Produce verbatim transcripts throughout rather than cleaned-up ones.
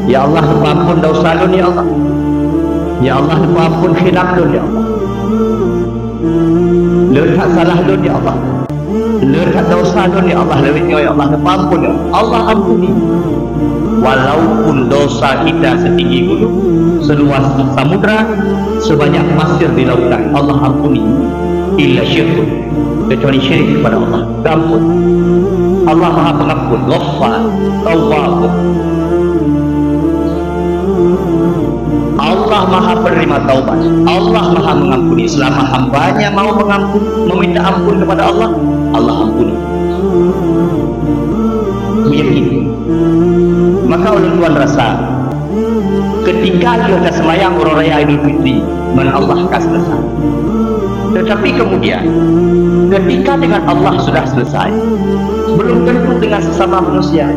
Ya Allah, neupeuampon desya lôn, ya Allah. Ya Allah, neupeuampon khilaf lôn, ya Allah. Le that salah lôn, ya Allah. Le that desya lôn, ya Allah, lewat nyoe, ya Allah, neupeuampon, ya Allah. Allah ampuni. Walaupun dosa kita setinggi gunung, seluas samudra, sebanyak pasir di lautan, Allah ampuni. Illa syirkun, kecuali syirik kepada Allah. Geuampon. Allah Maha Pengampun, Ghaffar, Tawwab. Allah Maha Penerima Taubat. Allah Maha Mengampuni. Selama hambanya mau mengampun, meminta ampun kepada Allah, Allah ampuni. Meuyakin. Maka ulôn tuan rasa, ketika lheueh taseumayang uroe raya Idul Fitri, ngon Allah ka selesai. Tetapi kemudian, ketika dengan Allah sudah selesai, belum tentu dengan sesama manusia.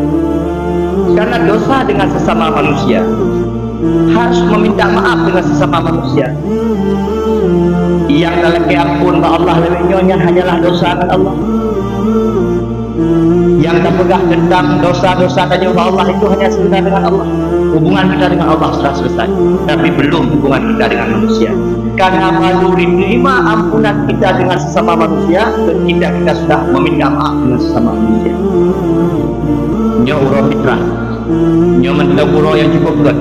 Karena dosa dengan sesama manusia harus meminta maaf dengan sesama manusia. Nyang talakée ampon bak Allah lewat nyoe nyan hanyalah dosa ngon Allah. Nyang tapeugah tentang dosa-dosa tanyoe bak Allah itu hanya sekedar dengan Allah. Hubungan kita dengan Allah sudah selesai, tapi belum hubungan kita dengan manusia. Karena baru diterima ampunan kita dengan sesama manusia ketika kita sudah meminta maaf dengan sesama manusia. Nyoe uroe fitrah. Nyoe mantong uroe nyang cukup gét.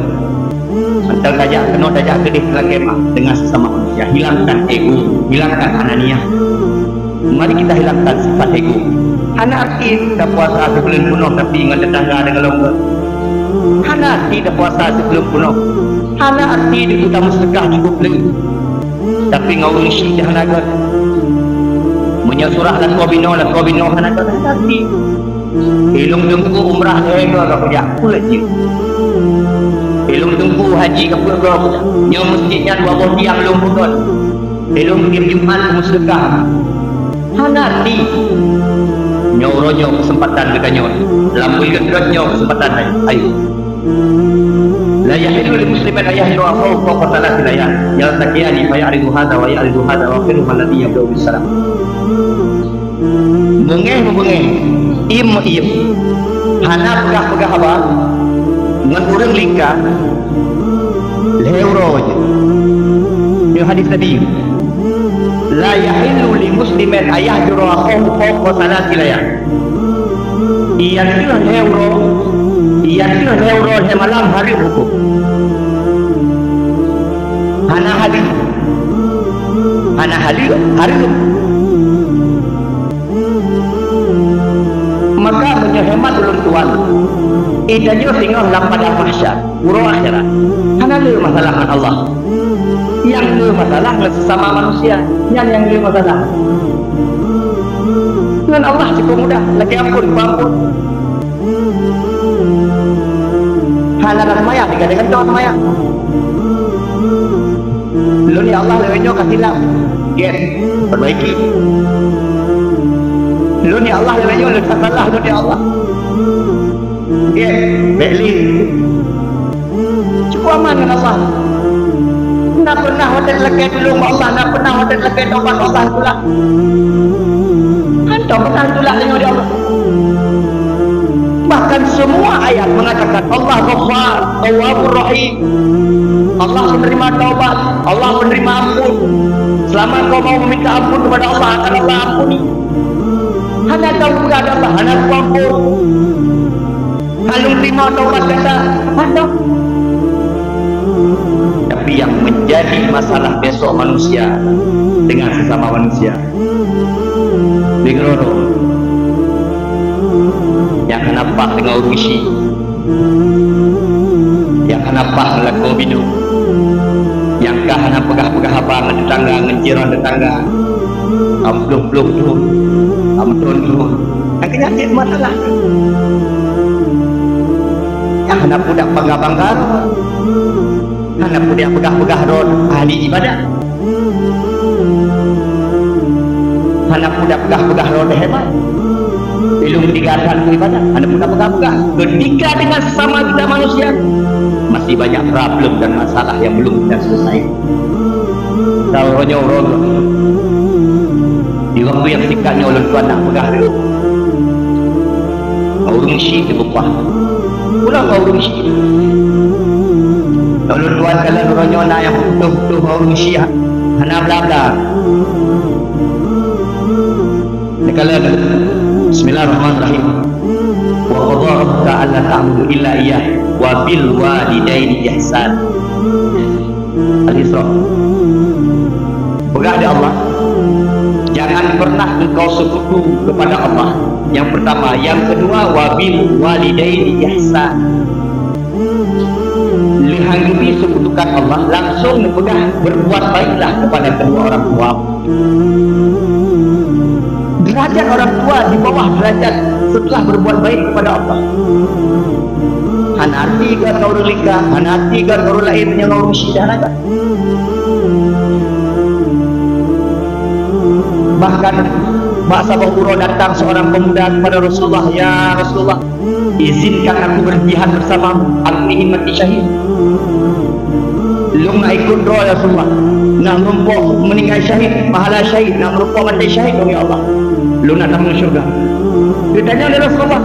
Mantong tajak keunoe, tajak keudeh talakée maaf dengan sesama manusia. Hilangkan ego, hilangkan ananiah. Mari kita hilangkan sifat ego. Hana arti tapuasa sibuleuen peunoh tapi ngon tetangga deungon lom gét. Hana arti tapuasa sibuleuen peunoh. Hana arti di kota meuseudeukah cukup le. Tapi ngon ureuëng syik hana gét. Meunyoe surah lakoe binoe, lakoe binoe hana gét, hana arti. Ilong teungku umrah lhée goe ka kujak, peue jih? Ilong teungku haji ka peue goe kujak? Nyoe meuseujid nyan dua boh tiang lôn peugöt. Ilong tieb Jumat meuseudeukah. Hana arti. Nyoe uroe nyoe keuseumpatan geutanyoe. Lam buleuen gét nyoe keuseumpatan nyan. Ayo. La yahillu li muslimin an yahjura akhahu fawqa thalathi layal. Yaltaqiani fa ya'ridu hadha wa ya'ridu hadha wa akhiruhum alladhi yabda'u bis salam. Beungéh-beungéh, iem-iem, hana peugah-peugah haba, ngon ureuëng lingka, lhée uroe jih. Nyoe hadis Nabi. La yahillu li muslimin an yahjura akhahu fawqa thalathi layal. Iya teuh lhée uroe, iya teuh lhée uroe lhée malam hareuem huköm. Hana hareuem. Hana hareuem, hareuem. Maka meunyoe hemat ulôn tuan, geutanyoe singoh lam padang mahsyar, uroe akhirat, hana le masalah ngon Allah. Nyang le masalah ngon sesama manusia, nyan nyang le masalah. Ngon Allah cukup mudah, lakée ampon, peuampon. Hana na seumayang, tiga dengan dua seumayang. Lôn ya Allah, lewat nyoe ka silap. Gét, perbaiki. Lôn ya Allah, lewat nyoe lôn salah, lôn ya Allah. Gét, bék lé. Cukup aman ngon Allah. Na pernah watée lakée tulông bak Allah, na pernah watée lakée tobat bak Allah pula. Hantom pernah tulak deungoe di Allah. Bahkan semua ayat mengatakan Allah Ghaffar, Tawwabur Rahim. Allah penerima taubat, Allah penerima ampun. Selama kau mau meminta ampun kepada Allah, akan Allah ampuni. Hana tahu kepada Allah, hana tahu ampun. Hana terima taubat kata, hana. Tapi yang menjadi masalah besok manusia dengan sesama manusia, Digeuroro. Nyang hana paih deungon ureuëng syik. Nyang hana paih meulakoe bidong. Nyang ka hana peugah-peugah haba ngon tetangga, ngon jiran tetangga. Ka meuplueng-plueng thon, ka meuthon thon. Nyang keu nyan cit masalah. Nyang hana pudak bangga-bangga. Hana pudak peugah-peugah droe ahli ibadat. Hana pudak peugah-peugah droe hebat. Ilung tiga rakaat ibadat, hana pudak peugah-peugah. Ketika dengan sesama kita manusia, masih banyak problem dan masalah yang belum kita selesai. Tahu nyoe uroe di waktu yang singkat nyoe ulôn tuan nak peugah dulu. Ureuëng syik teupeupah. Ulang ngon ureueng syiek. Kalau tuan, kalau uroe nyoe na nyang putôh-putôh ngon ureueng syiek, hana bla-bla. Neukalon. Bismillahirrahmanirrahim. Wa qadha rabbuka alla ta'budu illa iyyah wa bil walidaini ihsan. Al-Isra. Peugah di Allah, jangan pernah engkau sekutu kepada Allah. Yang pertama, yang kedua, wa bil walidaini ihsan. Lheuh han geubri sekutukan Allah, langsung neupeugah, berbuat baiklah kepada kedua orang tua. Derajat orang tua di bawah derajat setelah berbuat baik kepada Allah. Hana arti ka ureueng lingka, hana arti ka ureueng laén nyang ureueng syiek, hana ka. Bahkan bak saboh uroe datang seorang pemuda kepada Rasulullah, "Ya Rasulullah, izinkan aku berjihad bersamamu, aku ingin mati syahid." Lôn na ikot droe, ya Rasulullah. Na meurumpok meuninggai syahid, pahala syahid, na meurumpok maté syahid, ya Allah. Lôn na tamong syeuruga. Geutanyong lé Rasulullah,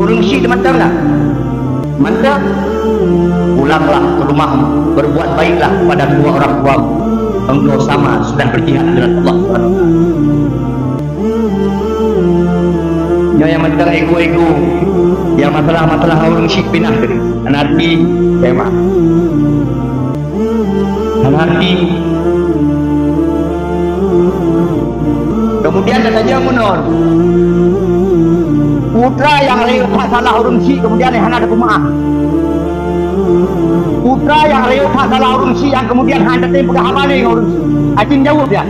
"Ureueng syiek mantong na?" "Mantong." "Pulanglah ke rumahmu, berbuat baiklah kepada kedua orang tuamu. Engkau sama sedang berjihad di jalan Allah Subhanahu wa Taala." Nyoe nyang mantong ego-ego, nyang masalah-masalah ureueng syiek pinah tadi. Hana arti, tema. Hana arti. Kemudian teutajak meunan. Putra nyang rayeuk that salah ureueng syiek, kemudian hana ada peumaaf. Putra nyang rayeuk that salah ureueng syiek, nyang kemudian hana teupeugah haba lé ngon ureueng syiek. Acin jaweueb nyan.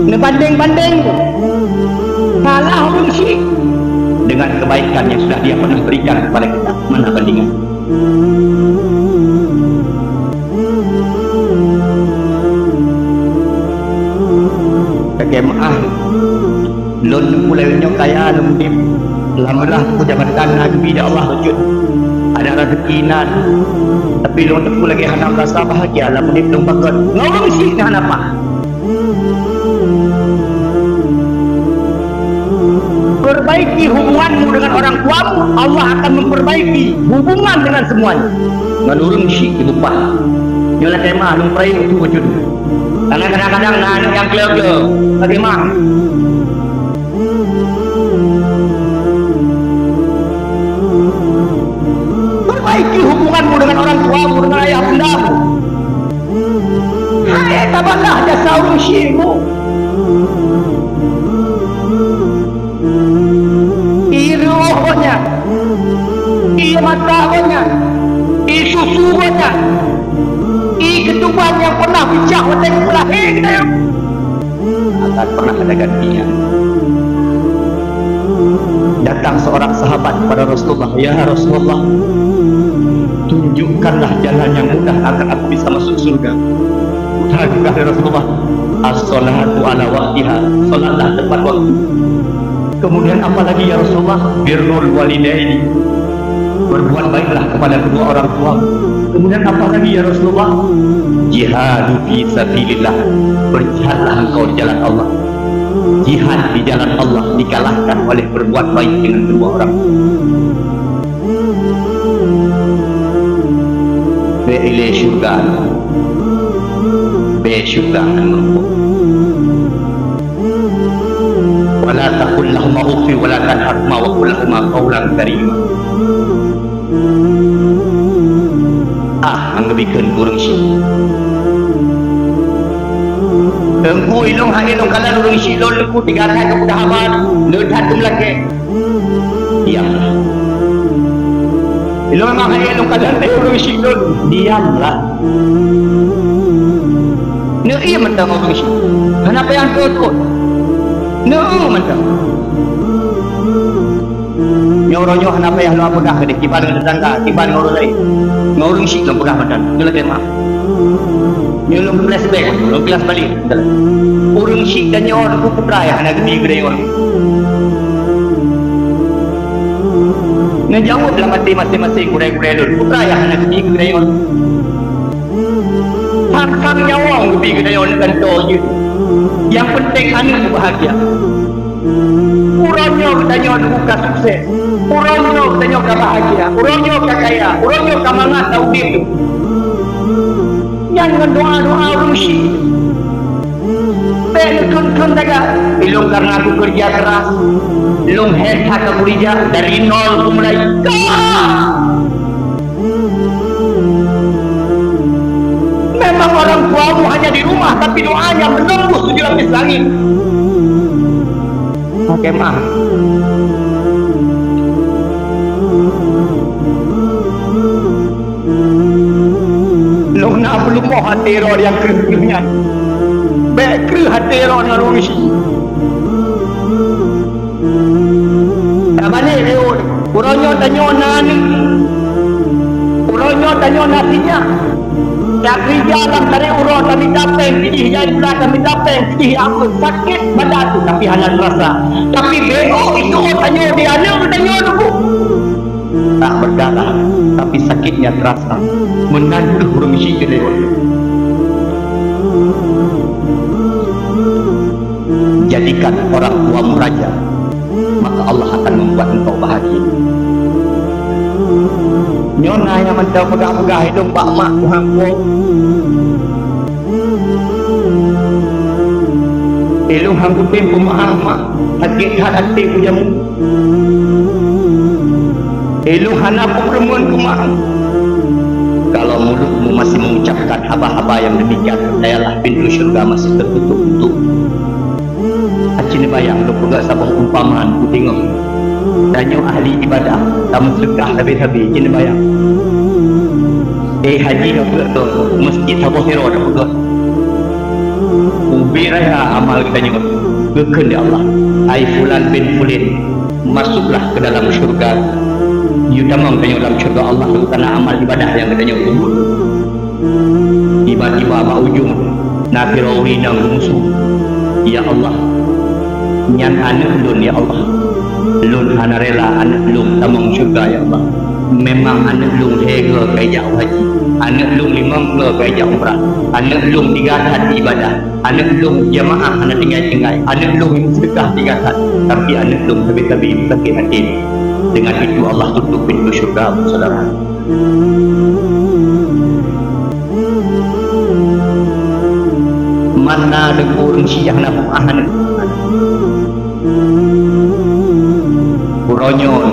Neubandeng-bandeng salah ureueng syiek dengan kebaikan yang sudah dia pernah berikan kepada kita. Mana bandingan? Kakek maaf. Lôn teupeu lagèe nyoe kaya lôn udép. Alhamdulillah, peue jabatan na geubri lé Allah bacut. Ada rezeki na. Tapi lôn teupeu lagèe hana merasa bahagia lam udép lôn pakon. Ngon ureueng syiek na hana paih. Perbaiki hubunganmu dengan orang tuamu, Allah akan memperbaiki hubungan dengan semuanya. Ngon ureueng syiek teupeu paih. Nyoe lakèe meu'ah lôn peurayek su bacut. Karena kadang-kadang na aneuk nyang kleu-kleu, lagèe meu'ah. Perbaiki hubunganmu dengan orang tuamu, dengan ayah bundamu. Hai tabalah jasa ureueng syiekmu. Ie reuôh gobnyan, ie mata gobnyan, ie susu gobnyan, ie keutuban nyang pernah peucah watèe geupeu lahé geutanyoe. Akan pernah ada gantinya. Datang seorang sahabat kepada Rasulullah, "Ya Rasulullah, tunjukkanlah jalan yang mudah agar aku bisa masuk surga." Peugah lé Rasulullah, "As-salatu ala waqtiha," salatlah tepat waktu. Kemudian apa lagi, ya Rasulullah? "Birrul walidaini," berbuat baiklah kepada kedua orang tua. Kemudian apa lagi, ya Rasulullah? "Jihadu fi sabilillah," berjihadlah engkau di jalan Allah. Jihad di jalan Allah dikalahkan oleh berbuat baik dengan kedua orang tua. Bèk ilèe syeuruga, bèk syeuruga ngon meurumpok. "Wa la taqul lahuma uffin wa la tanharhuma wa qul lahuma qawlan karima." Ah, han geubri kheun keu ureueng syiek. Teungku, ilôn hai lôn kalon ureueng syiek lôn, teungku, tiga that keu peugah haba, le that keu meulakèe. Diamlah. Ilôn memang hai lôn kalon, eh, ureueng syiek lôn. Diamlah. Neu ie mantong ureueng syiek. Hana payah teuôt-teuôt. Neu ie mantong. Nyoe uroe nyoe hana payah lôn peugah keudeh, kiban ngon tetangga, kiban ngon ureueng laén. Ngon ureueng syiek lôn peugah mantong. Nyoe lagèe meu'ah. Nyoe lôn flashback, lôn kilas balik. Ureueng syiek tanyoe teungku, putra nyang hana geubri geutanyoe. Neujaweueb lam até maséng-maséng gurèe-gurèe lôn, putra nyang hana geubri geutanyoe. Sang-sang nyawöng geubri geutanyoe, neugantoe jeuet. Nyang penting aneuk bahagia. Uroe nyoe geutanyoe ka sukses. Uroe nyoe geutanyoe ka bahagia. Uroe nyoe ka kaya. Uroe nyoe ka mangat taudép. Nyan ngon doa-doa ureueng syiek. Bék neukheun-kheun taga, ilôn kareuna kukeureuja keuras, lôn hék that kukeureuja dari nol kumulai. Ka! Memang orang tuamu hanya di rumah, tapi doanya menembus tujuh lapis langit. Oke, maaf. Lôn na peuleumoh até droe nyang kreueh-kreueh nyan. Bék kreueh até droe ngon ureueng syiek. Tabalek lé uroe nyoe tanyoe na aneuk. Uroe nyoe tanyoe na sinyak. Takeureuja lam tarek uroe tamita péng sideh, nyang pula tamita péng sideh, apa sakét badan tu tapi hana terasa. Tapi bék itu tanyoe di aneuk tanyoe tu. Tak berdarah, tapi sakitnya terasa. Meunan kheueh ureueng syiek keu lewat. Jadikan orang tuamu raja, maka Allah akan membuat engkau bahagia. Nyoe na nyang mantong peugah-peugah ilôn bak mak Tuhan po. Ilôn han kutem peumaham mak, sakét that até kujamu. Ilôn hana kupeureumeun keu mak. Kalau mulutmu masih mengucapkan haba-haba yang demikian, percayalah, pintu syurga masih tertutup untukmu. Aci neubayang lôn peugah saboh umpamaan kudeungoe. Tanyoe ahli ibadah, tameuseudeukah sabe-sabe, ci neubayang. Eh, haji ka peugah tu, meuseujid saboh sidroe ka peugah. Ubé raya amal geutanyoe, geukheun lé Allah, "Hai fulan bin fulin, masuklah ke dalam syurga." Yue tamong tanyoe dalam syurga Allah, karena amal ibadah nyang geutanyoe peubuet. Tiba-tiba bak ujong na sidroe ureueng inong geumusu, "Ya Allah, nyan aneuk lôn, ya Allah. Lôn hana rela aneuk lôn tamong syurga, ya Allah. Memang aneuk lôn lhèe goe ka ijak haji, aneuk lôn limong goe ka ijak umrah, aneuk lôn tiga that ibadah, aneuk lôn jamaah hana tinggai-tinggai, aneuk lôn seudeukah tiga that, tapi aneuk lôn sabe-sabe sakét até." Dengan itu Allah tutup pintu syurga, saudara. Mana deungon ureueng syiek hana peumahan. Uroe nyoe,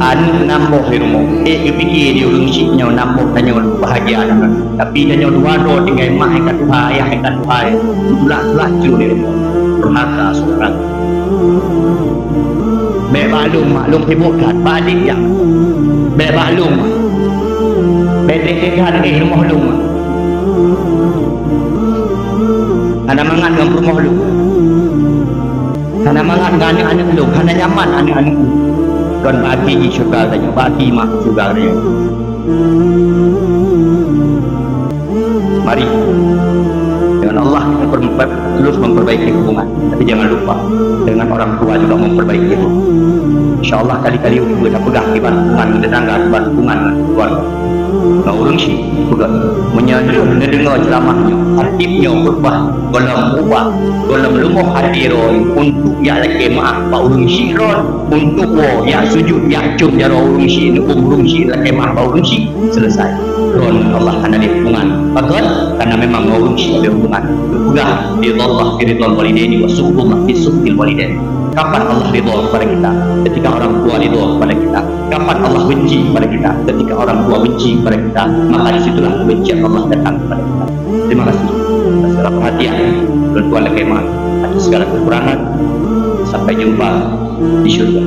aneuk nam boh di rumoh. Eh, geupike di ureueng syiek nyoe nam boh tanyoe bahagia. Tapi tanyoe dua droe tinggai, mak nyang ka tuha, ayah nyang ka tuha. Tulak-tulak cok di rumoh. Durhaka, saudara. Bék bak lôn, mak, lôn sibok that, bak adék jak. Bék bak lôn, mak. Bék trép-trép that, eh, rumoh lôn, mak. Hana mangat ngon peurumoh lôn. Hana mangat ngon aneuk-aneuk lôn, hana nyaman aneuk-aneuk lôn. Kon bak até jih syurga tanyoe, bak até mak syurga tanyoe. Mari, dengan Allah kita per-, per-, terus memperbaiki hubungan. Tapi jangan lupa, dengan orang tua juga memperbaiki hubungan. Insya Allah, kali-kali kita peugah kiban hubungan dengan tetangga, kiban hubungan dengan keluarga. Ngon ureueng syiek, peugah. Meunyoe neudeungoe ceuramah nyoe, khatib nyoe khutbah, gohlom ubah, gohlom leumoh até droe untuk jak lakée meu'ah bak ureueng syiek droe, untuk woe jak sujut, jak cium jaroe ureueng syiek, neu'uem ureueng syiek, lakée meu'ah bak ureueng syiek. Selesai. Droe ngon Allah hana lé hubungan. Pakon? Karena memang ngon ureueng syiek ada hubungan. Peugah, "Ridha Allah fi ridhal walidaini wa sukhtu Allah fi sukhtil walidain." Kapan Allah ridha kepada kita? Ketika orang tua ridha kepada kita. Kapan Allah benci kepada kita? Ketika orang tua benci kepada kita, maka di situlah kebencian Allah datang kepada kita. Terima kasih atas segala perhatian. Ulôn tuan lakée meu'ah atas segala kekurangan. Sampai jumpa di syurga.